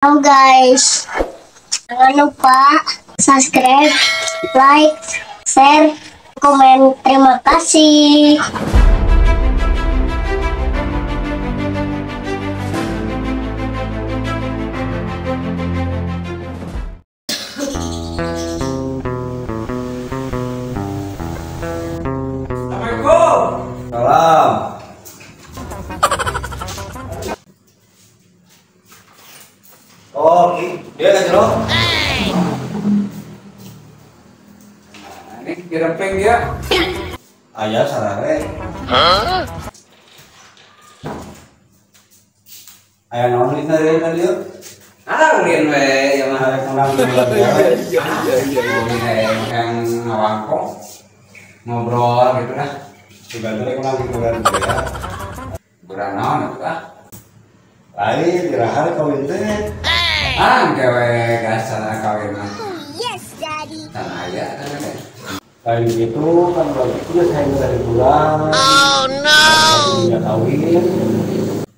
Halo guys, jangan lupa subscribe, like, share, komen. Terima kasih. Assalamualaikum. Salam. Oh, dia kan jero. Nah, ini dirempeng dia. Ayah sarare. Hah? Ayah naon lina deui dieu? Ah, ulin we ya mah. Arek menang iya iya iya. Yang ngawangkong ngobrol gitu lah. Sudah rek menang hiburan ya. Hiburan naon atuh ah. Lain dirahar kawin teh. Ah, gawe gas kawin mah. Yes, daddy. Tanah aya kan teh. Lain gitu kan berarti geus hayang dari bulan. Oh no. Ya kawin.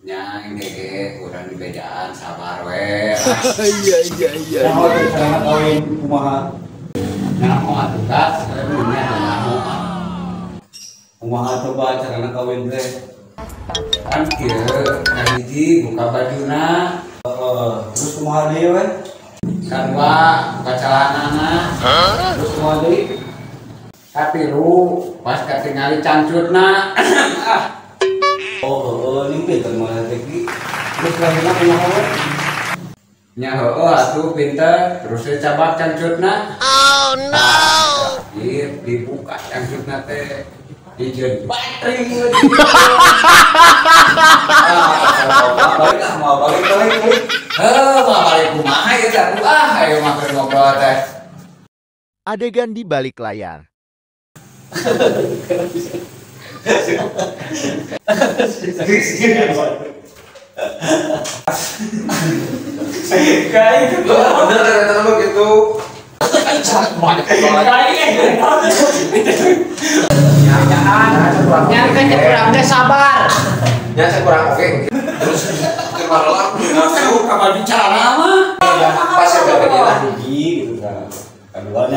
Nya engge urang di bejaan sabar we. Iya iya iya. Nah, carana kawin kumaha? Nyaho atuh gas, nya nyaho. Kumaha coba carana kawin teh? Kan kieu kahiji buka bajuna. Terus kumaha deui we? Kadua buka celanana. Terus kumaha deui? Katilu pas katingali cancutna. Ah. Oh, heeh, ini pinter mah teh ki. Terus lahirna kumaha we? Nya heueuh atuh pinter, terus we cabak cancutna. Oh no. Terakhir dibuka cancutna teh. Dijeun baterai. Balik ah, mau balik balik. Heuh, mau balik kumaha ieu teh atuh ah, ayo mah keur ngobrol teh. Adegan di balik layar. Kayak itu bener ternyata mah gitu. Nyari kurang teh sabar. Ya saya kurang oke. Terus kemarin buka baju celana mah. Pas yang gak Rugi gitu kan. Keduanya